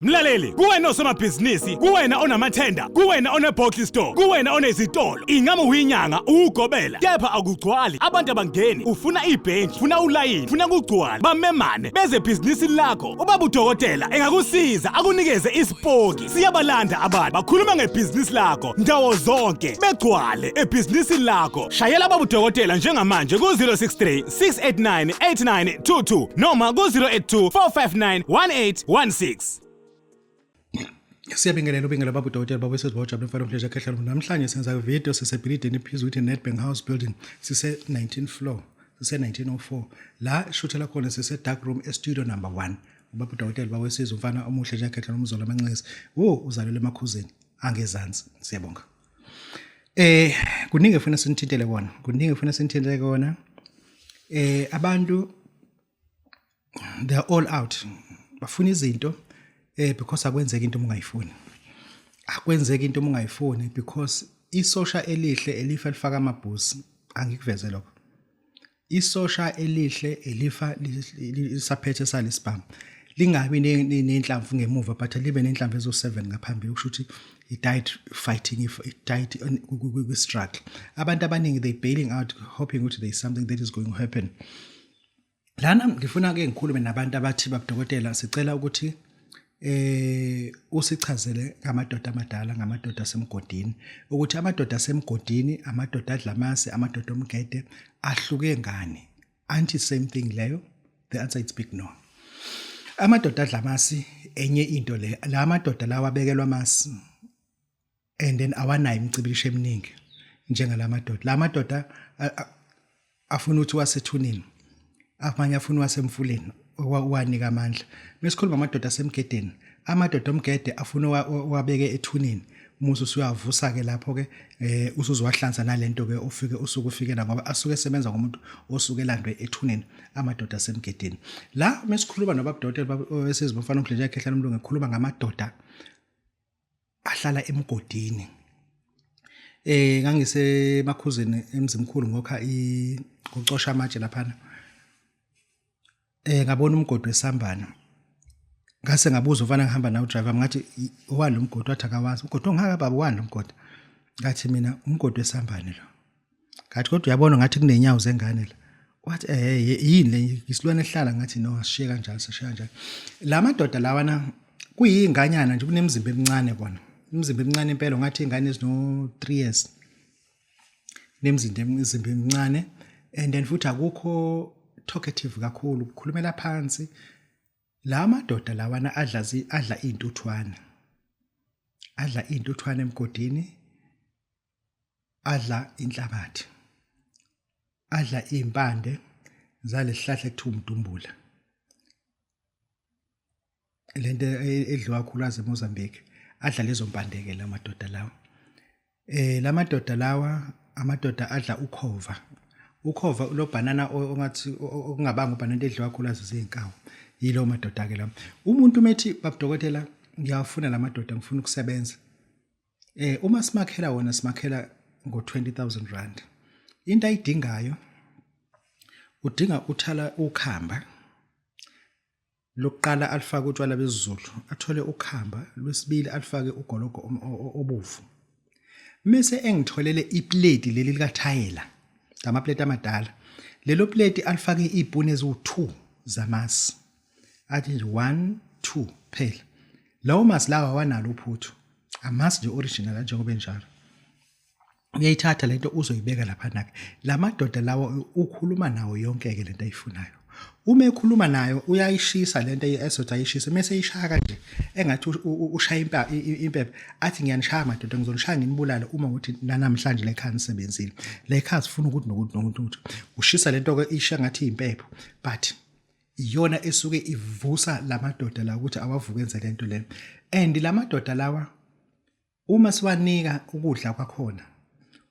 Mlaleli, kuwena osomabhizinisi, kuwena onamathenda, kuwena one-bottle store, kuwena onezitolo, ingabe uyinyanga, uwugobela, kepha akugcwali, abantu abangeni, ufuna ibhentshi, ufuna ulayini, ufuna kugcwale, bamemane, beze ebhizinisini lakho. Ubaba udokotela engakusiza akunikeze isipoki. Siyabalanda abantu, bakhuluma ngebhizinisi lakho ndawo zonke, begcwale ebhizinisini lakho. Shayela baba udokotela njengamanje ku-063 689 8922 noma ku-082 459 1816. Siyabingelela ubingela baba udokotela baba wesizwe mfana umhleja khehla. Namhlanje senza video sisebhilidini ephezulu ukuthi Nedbank House Building, sise 19 floor, sise 1904 la shuthela khona, sise dark room e studio number 1. Ubaba udokotela baba wesizwe, umfana omuhle nje khehla, umzolo amanxesi wo uzalelwe emakhuzeni angezansi. Siyabonga. Kuningi efuna sinithintele kona, kuningi efuna sinithintele kona. Abantu, they are all out, bafuna izinto because akwenzeki into ungayifuni, akwenzeki into ungayifuni, because isosha elihle elifa lifaka amabhusi. Angikuveze lokho, isosha elihle elifa lisaphethe salisibhamu, lingabi nenhlamvu ngemuva but libe nenhlamvu ezo-7 ngaphambili, kusho ukuthi he died fighting, if he died kwi-struggle. Abantu abaningi, they bailing out hoping ukuthi there is something that is going to happen. Lana ngifuna ke ngikhulume nabantu abathi, "Babudokotela, sicela ukuthi usichazele ngamadoda amadala, ngamadoda asemgodini, ukuthi amadoda asemgodini, amadoda adla amasi, amadoda omgede ahluke ngani? Anti same thing leyo?" The answer is big no. Amadoda adla amasi enye into le. La madoda lawa abekelwa amasi and then awanayo imicibilisho eminingi njengalamadoda. La madoda afuna ukuthi wasethuneni, amanye afuna wasemfuleni uwanika amandla. Mesikhuluma amadoda asemgedeni, amadoda omgede afuna wabeke ethuneni, umuzi usuyavusa ke lapho ke usuzowahlanza nalento ke ufike usuke ufikela, ngoba asuke esebenza ngomuntu osuke elandwe ethuneni, amadoda asemgedeni. La mesikhuluma nobabudokotela wesizwe, mfana omhle khehla umlungu, ekhuluma ngamadoda ahlala emgodini. Ngangisemakhuzeni eMzimkhulu, ngokha i ngocosha amatshe laphana. Ngabona umgodi wesambane, ngase ngabuza ufana ngihamba nawe, driver, ngathi, "Owani lo mgodi?" Wathi akawazi. "Umgodi ongaka, baba, wani lo mgodi?" Ngathi mina, "Umgodi wesambane lo." Ngathi, "Kodwa uyabona ngathi kunenyawo zengane la." Wathi, "Yini le, isilwane ehlala?" Ngathi, "No, asishiye kanjalo, sashiya kanjalo." La madoda lawana kuyinganyana nje, kunemizimba emincane kona, imizimba emincane impela, ngathi ingane ezino 3 years, nemizimba imizimba emincane, and then futhi akukho talkative kakhulu, kukhulumela phansi. La madoda lawana adla iy'ntuthwane, adla iy'ntuthwane emgodini, adla inhlabathi, adla iy'mpande zalesihlahla ekuthiwa umdumbula, lento edliwa kakhulukazi eMozambique. Adla lezo mpande-ke la madoda lawa. La madoda lawa, amadoda adla ukhova, ukhova lo banana ongathi okungabanga ubhanana, edliwa kakhulukazi zinkawu. Yilo madoda ke la. Umuntu methi, "Babudokotela, ngiyawafuna la madoda, ngifuna ukusebenza," uma simakhela wona, simakhela ngo 20,000 rand. Into ayidingayo, udinga uthala ukhamba lokuqala alifake utshwala besiZulu, athole ukhamba lwesibili alifake ugologo obovu, mase engitholele iplate leli likathayela, lamaplate amadala. Lelo plate alifake izipuni eziwu2 zamasi, athi nje 1 2 phela. Lawo masi lawa awanalo uphuthu, amasi nje original njengoba enjalo. Uyayithatha lento, uzoyibeka lapha nake. La madoda lawo ukhuluma nawo yonke ke lento ayifunayo. Uma ekhuluma nayo, uyayishisa lento esothi ayishise, mase eyishaya kanje engathi ushaya impepho, athi, "Ngiyanishaya madoda, ngizonishaya nginibulale uma ukuthi nanamhlanje le khaya nisebenzile, le khaya sifuna ukuthi nokuthi nokuthi nokuthi." Ushisa lento ke, isha ngathi impepho, but iyona esuke ivusa lamadoda la ukuthi awavuke enze lento le. And lamadoda lawa, uma siwanika ukudla kwakhona,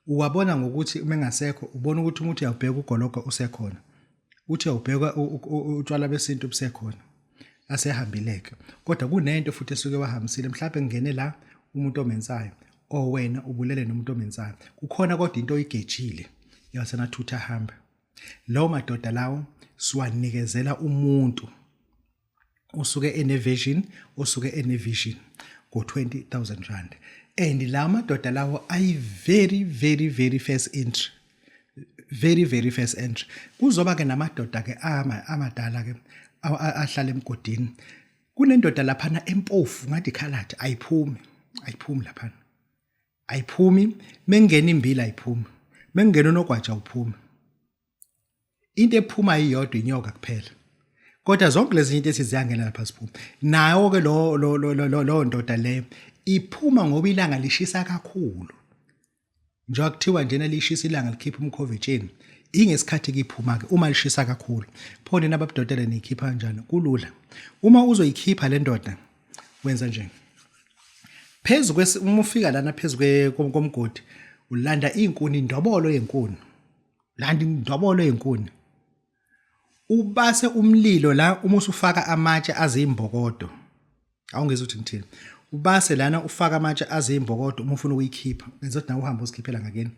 uwabona ngokuthi uma engasekho, ubona ukuthi umuntu uyawubheka ugologo usekhona, uthi uyawubheka utshwala besintu busekhona, asehambileke. Kodwa kunento futhi esuke wahambisile, mhlawumbe ngene la umuntu omensayo o wena ubulele nomuntu omensayo kukhona, kodwa into oyigejile yasenathutha ahambe. Lawo madoda lawo siwanikezela umuntu. Usuke ene-vision, usuke ene-vision ngo-20,000 rand. And la madoda lawo ayi very very very first entry, very very first entry. Kuzoba ke namadoda ke ama amadala ke ahlala emgodini. Kunendoda laphana empofu ngathi ikhaladi, ayiphumi, ayiphumi laphana, ayiphumi. Mengena imbila ayiphumi, mengena unogwaja uphumi. Into ephuma iyodwa inyoka kuphela, kodwa zonke lezi zinto ethi ziyangena lapha siphuma nayo ke. Lo lo lo lo ndoda leyo iphuma ngoba ilanga lishisa kakhulu. Njengoba kuthiwa njena lishisa ilanga likhipha umkhovetsheni, ingesikhathi kiphuma ke uma lishisa kakhulu. Pho nina babudokotela niyikhipha kanjani? Kulula. Uma uzoyikhipha le ndoda, wenza nje phezu kwesi. Uma ufika lana phezu komgodi, ulanda inkuni, indobolo yenkuni, landa indobolo yenkuni, ubase umlilo la. Uma usufaka amatshe azimbokodo, awungezwa ukuthi ngithini, ubase lana, ufaka amatshe azimbokodo. Uma ufuna ukuyikhipha, benza ukuthi nawe uhambe uzikhiphela ngakini.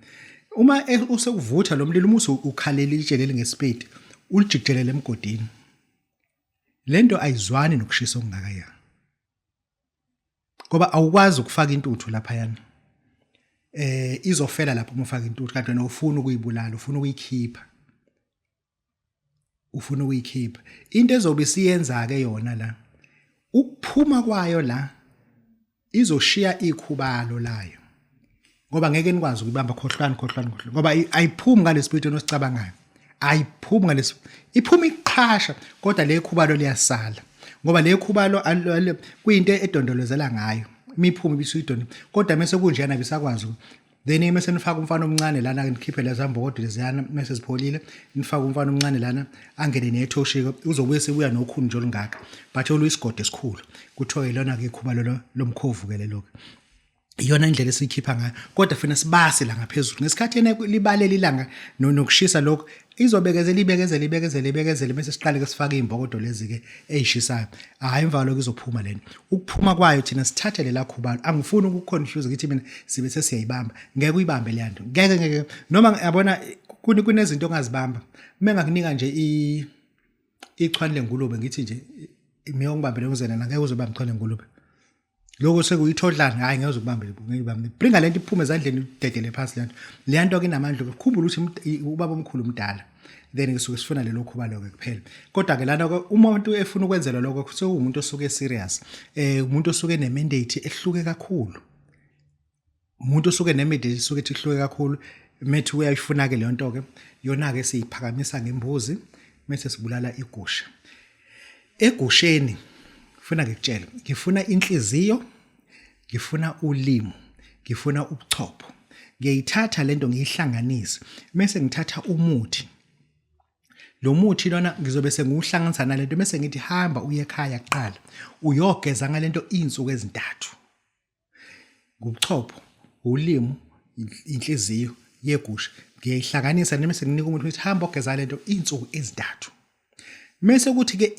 Uma usekuvutha lo mlilo, uma usukhalela itshe leli ngespeed, ulijikijelele emgodini. Lento ayizwani nokushisa okungakaya, ngoba awukwazi ukufaka intuthu laphayana, izofela lapho uma ufaka intuthu, kanti wena ufuna ukuyibulala, ufuna ukuyikhipha, ufuna ukuyikhipha. Into ezobe isiyenza ke yona la, ukuphuma kwayo la, izoshiya ikhubalo layo, ngoba ngeke nikwazi ukuyibamba. Khohlwani, khohlwani, khohlwani, ngoba ayiphumi ngalesiphithi enosicabangayo, ayiphumi ngalesi. Iphuma iqhasha, kodwa le khubalo liyasala, ngoba le khubalo kuyinto edondolozela ngayo imiphuma ibisuyidondo. Kodwa mase kunjena bisakwazi, then mase nifaka umfana omncane lana, nikhiphe leza mbokodo leziyana mase zipholile, nifake umfana omncane lana angene nethoshi-ke, uzobuye sebuya nokhuni nje olungaka, but oluyisigodo esikhulu. Kuthiwa ilona-ke ikhubalo lomkhovu-ke lelo-ke. Iyona indlela esiyikhipha ngayo, kodwa funa sibase la ngaphezulu ngesikhathi yena libalela ilanga nokushisa lokho. Izobekezela, ibekezele, ibekezele, ibekezele, bese siqale ke sifake iy'mbokodo lezi-ke ey'shisayo. Hhayi, emva kwalokho izophuma lento. Ukuphuma kwayo, thina sithathe lela khubalo. Angifuni ukuconfuse, ngithi mina sibe sesiyayibamba. Ngeke uyibambe leya nto, ngeke, ngeke. Noma yabona kunezinto ongazibamba. Uma ngakunika nje ichwane lengulube, ngithi nje mina ongibambele uzena, ngeke uzobamba ichwane lengulube. Lokho sekuyithodlana, hayi, ngeke uzokubambe, ngeke ubambe. Bringa lento iphume ezandleni, udedele phansi lento. Leya nto ke inamandla. Khumbula ukuthi ubaba omkhulu umdala, then ngisuke sifuna lelo khuba lokho kuphela. Kodwa ke lana ke, uma umuntu efuna ukwenzela lokho, sekuwumuntu osuke serious, umuntu osuke ne-mandate ehluke kakhulu, umuntu osuke ne-mandate esuke ethi ihluke kakhulu. Methi uyayifuna ke leyo nto ke, yona ke siyiphakamisa ngembuzi, mase sibulala igusha. Egusheni ngifuna ngikutshele, ngifuna inhliziyo, ngifuna ulimi, ngifuna ubuchopho. Ngiyayithatha lento ngiyihlanganise, mase ngithatha umuthi. Lo muthi lona ngizobe sengiwuhlanganisa nalento, mase ngithi hamba uye ekhaya kuqala, uyogeza ngalento izinsuku ezintathu. Ngubuchopho, ulimi, inhliziyo yegusha. Ngiyayihlanganisa noma senginika umuntu ukuthi hamba ogeza lento izinsuku ezintathu. Mese kuthi ke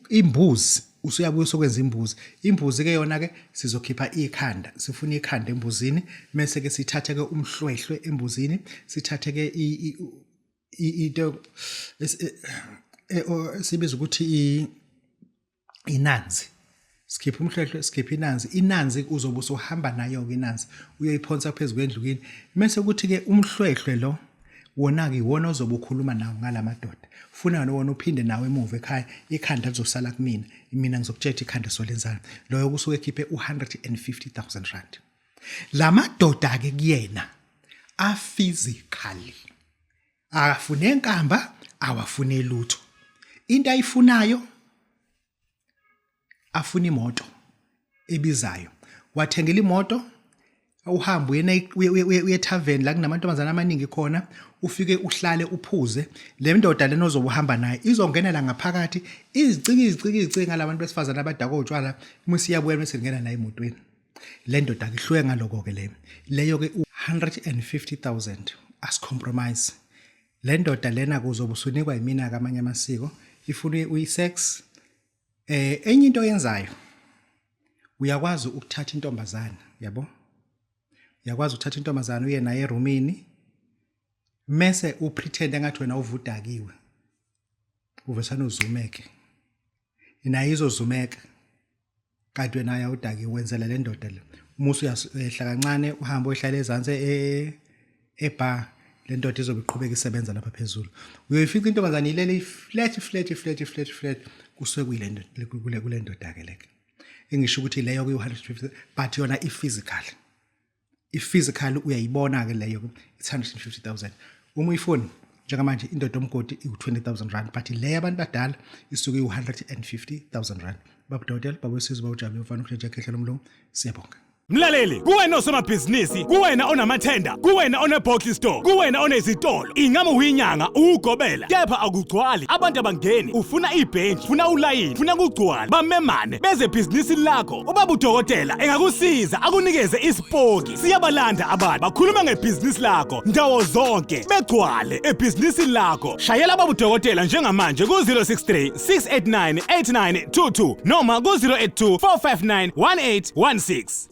imbuzi, usuyabuya usokwenza imbuzi. Imbuzi ke yona ke sizokhipha ikhanda, sifuna ikhanda embuzini, mese ke sithathe ke umhlwehlwe embuzini, sithathe ke into esibiza ukuthi inanzi. Sikhipha umhlwehlwe, sikhipha inanzi. Inanzi uzobe usuhamba nayo-ke inanzi, uyoyiphonsa phezu kwendlu kini. Mese kuthi-ke umhlwehlwe lo wona-ke iwona ozobe ukhuluma nawo ngala madoda. Funa wona uphinde nawe emuva ekhaya, ikhanda lizosala kumina, mina ngizokutshela ikhanda solenzani. Loyo kusuke ekhiphe u-150 000 rand. La madoda-ke kuyena a-physically akafune enkamba, awafune lutho. Into ayifunayo, afuna imoto ebizayo. Wathengela imoto, uhambe uye ethaveni la kunamantombazana amaningi khona, ufike uhlale uphuze. Le ndoda lena ozobe uhamba nayo izongena la ngaphakathi, izicike, izicike, izicike ngalabantu besifazane abadakwa utshwala. Uma isiyabuya, bese ngena nayo emotweni. Le ndoda ihluke ngaloko ke. Le leyo ke u-150 000, asicompromise. Le ndoda lena kuzobe usunikwa yimina ke amanye amasiko, ifuna uyi-sex. Enye into oyenzayo, uyakwazi ukuthatha intombazana, yabo, uyakwazi ukuthatha intombazana uye naye erumini, mese upretend engathi wena uvudakiwe, uvesana uzumeke. Nayo izozumeka. Kanti wena ayawudakiwe wenzela le ndoda le. Uma usuyehla kancane uhambe ohlala ezansi e ebar le ndoda izobe iqhubeka isebenza lapha phezulu. Uyoyifica intombazane ilele flat flat flat flat flat kusuke kuyile ndoda kule kule ndoda ke leke. Engisho ukuthi leyo kuyi 150 but yona i physical. I-physical uyayibona ke leyo it's 150,000 uma uyifuna njengamanje indoda omgodi iwu-20000 rand but le yabantu badala isuke iwu-150000 rand. Babudokotela babuyisizwe bawujabule mfana ukhleja khehla lomlungu, siyabonga. Mlaleli, kuwena osomabhizinisi, kuwena onamathenda, kuwena onebottle store, kuwena onezitolo, ingabe uyinyanga, uwugobela, kepha akugcwali, abantu abangeni, ufuna ibhentshi, funa ulayini, funa kugcwale, bamemane, beze ebhizinisini lakho. Ubaba udokotela engakusiza akunikeze isipoki. Siyabalanda abantu bakhuluma ngebhizinisi lakho ndawo zonke begcwale ebhizinisini lakho. Shayela baba udokotela njengamanje ku-063 689 8922 noma ku-082 459 1816.